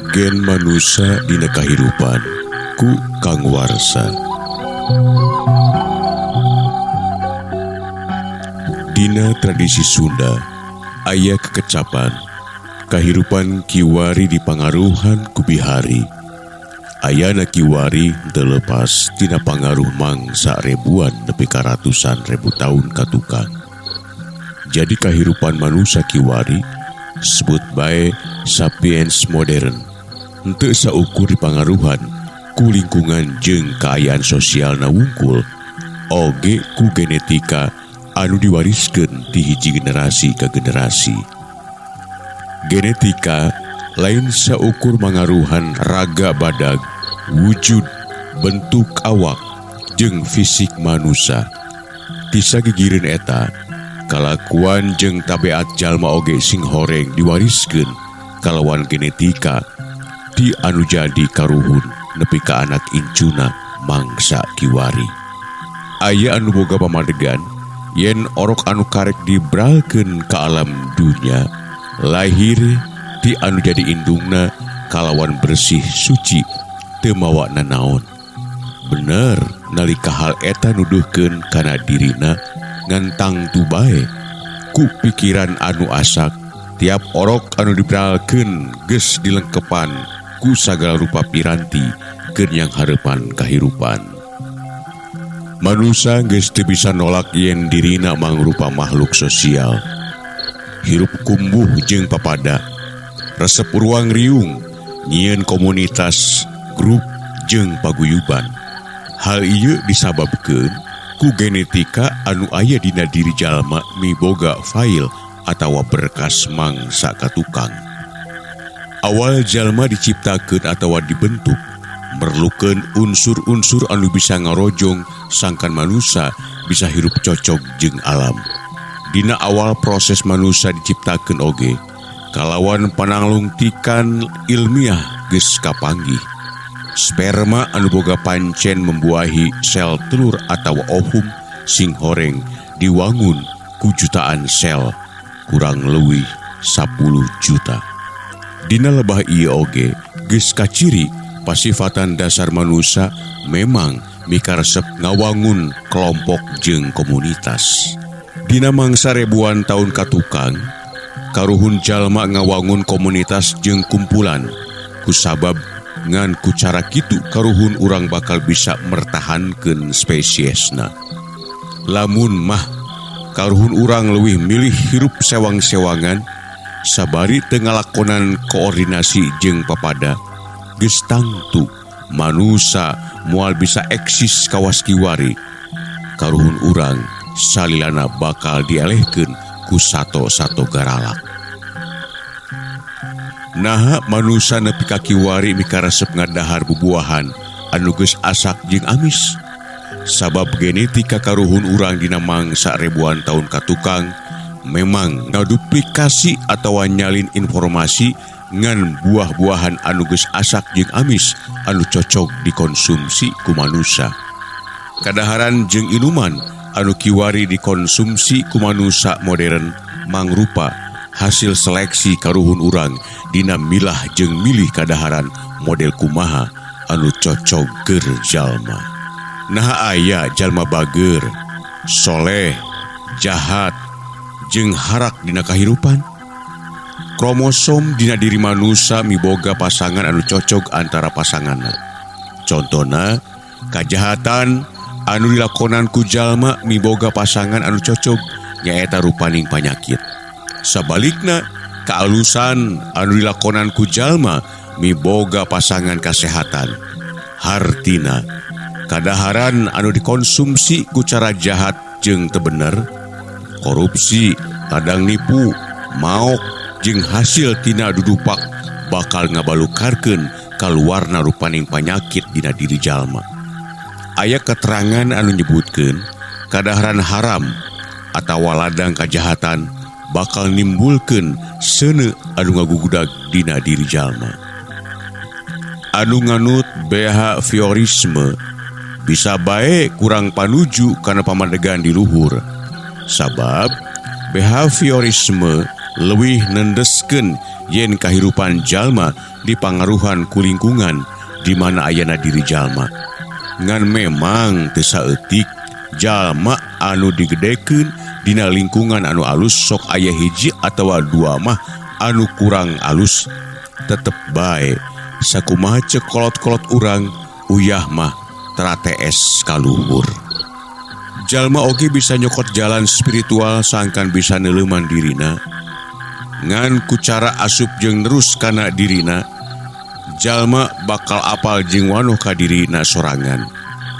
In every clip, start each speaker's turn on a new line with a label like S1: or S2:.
S1: Gen manusa dina kahirupan ku Kang Warsa. Dina tradisi Sunda aya kekecapan kahirupan kiwari dipangaruhan ku bihari. Ayana kiwari teu leupas tina pangaruh mangsa rebuan nepi ka ratusan rebu taun ka tukang. Jadi kahirupan manusa kiwari sebut bae sapiens modern henteu saukur dipangaruhan ku lingkungan jeung kaayaan sosialna wungkul oge ku genetika anu diwariskeun ti hiji generasi ka generasi. Genetika lain saukur mangaruhan raga badag, wujud, bentuk awak, jeung fisik manusa. Ti sagigireun eta, kalakuan jeung tabeat jalma oge sing horeng diwariskeun kalawan genetika ti anu jadi karuhun nepi ka anak incuna mangsa kiwari. Aya anu boga pamadegan yen orok anu karek dibralkeun ka alam dunya lahir ti anu jadi indungna kalawan bersih suci teu mawa nanaon. Bener nalika hal eta nuduhkeun kana dirina ngan tangtu bae ku pikiran anu asak tiap orok anu dibralkeun geus dilengkepan ku sagala rupa piranti keur yang hareupan kahirupan. Manusa geus teu bisa nolak yen dirina mangrupa makhluk sosial. Hirup kumbuh jeung papada, resep ruang riung, nyieun komunitas, grup jeung paguyuban. Hal ieu disababkeun ku genetika anu aya dina diri jalma miboga file atawa berkas mangsa ka tukang. Awal jalma diciptakeun atawa dibentuk merlukeun unsur-unsur anu bisa ngarojong sangkan manusa bisa hirup cocok jeung alam. Dina awal proses manusa diciptakeun oge kalawan pananglungtikan ilmiah geus kapanggih. Sperma anu boga pancen membuahi sel telur atawa ovum sing horeng diwangun ku jutaan sel kurang leuwih 10 juta. Dina lebah ieu oge geus kaciri pasifatan dasar manusa memang mikaresep ngawangun kelompok jeung komunitas. Dina mangsa ribuan tahun katukang, karuhun jalma ngawangun komunitas jeung kumpulan kusabab ngan ku cara kitu karuhun urang bakal bisa mertahankeun spesiesna. Lamun mah karuhun urang leuwih milih hirup sewang-sewangan sabari teu ngalakonan koordinasi jeung papada, geus tangtu manusa moal bisa eksis kawas kiwari. Karuhun urang salilana bakal dielehkeun ku sato-sato garalak. Naha manusa nepi ka kiwari mikaresep ngadahar bubuahan anu geus asak jeung amis. Sabab genetika karuhun urang dina mangsa ribuan tahun katukang memang ngaduplikasi atawa nyalin informasi ngan buah-buahan anu geus asak jeung amis anu cocok dikonsumsi ku manusa. Kadaharan jeung inuman anu kiwari dikonsumsi ku manusa modern mangrupa hasil seleksi karuhun urang dina milah jeung milih kadaharan model kumaha anu cocok keur jalma. Naha aya jalma bager, soleh, jahat, jeung harak dina kahirupan? Kromosom dina diri manusa miboga pasangan anu cocok antara pasanganna. Contona, kajahatan anu dilakonan ku jalma miboga pasangan anu cocok nyaeta rupaning panyakit. Sabalikna, kaalusan anu dilakonan ku jalma miboga pasangan kasehatan. Hartina, kadaharan anu dikonsumsi ku cara jahat jeung teu bener, korupsi, ladang nipu, maok, jeung hasil tina dudupak bakal ngabalukarkeun kaluarna rupaning panyakit dina diri jalma. Aya keterangan anu nyebutkeun kadaharan haram atawa ladang kajahatan bakal nimbulkeun seuneu anu ngagugudag dina diri jalma. Anu nganut behaviorisme bisa bae kurang panuju kana pamadegan di luhur. Sabab Behaviorisme leuwih nendeskeun yen kahirupan jalma dipangaruhan ku lingkungan di mana ayana diri jalma. Ngan memang teu saeutik jalma anu digedekeun dina lingkungan anu alus sok aya hiji atawa dua mah anu kurang alus. Tetep bae sakumaha ceuk kolot-kolot urang uyah mah tara tees ka luhur. Jalma oge bisa nyokot jalan spiritual sangkan bisa neuleuman dirina. Ngan ku cara asup jeung nerus kana dirina, jalma bakal apal jeung wanoh ka dirina sorangan.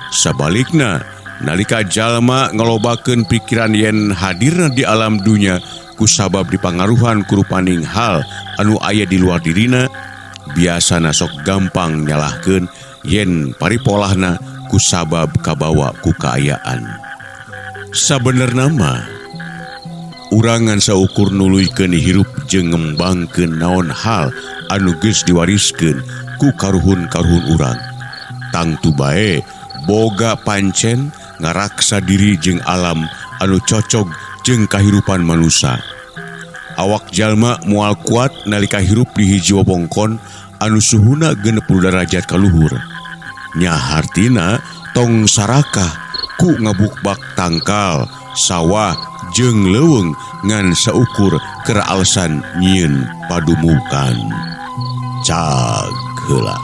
S1: Sabalikna, nalika jalma ngalobakeun pikiran yen hadirna di alam dunya kusabab dipangaruhan ku rupaning hal anu aya di luar dirina, biasana sok gampang nyalahkeun yen paripolahna kusabab kabawa ku kaayaan. Sabenerna mah, urang ngan saukur nuluykeun hirup jeung ngembangkeun naon hal anu geus diwariskeun ku karuhun-karuhun urang. Tangtu bae boga pancen ngaraksa diri jeung alam anu cocog jeung kahirupan manusa. Awak jalma moal kuat nalika hirup di hiji wewengkon anu suhuna 60 derajat ka luhur. Nya hartina tong sarakah ku ngabukbak tangkal, sawah jeung leuweung ngan saukur keur alasan nyieun padumukan. Cag heula.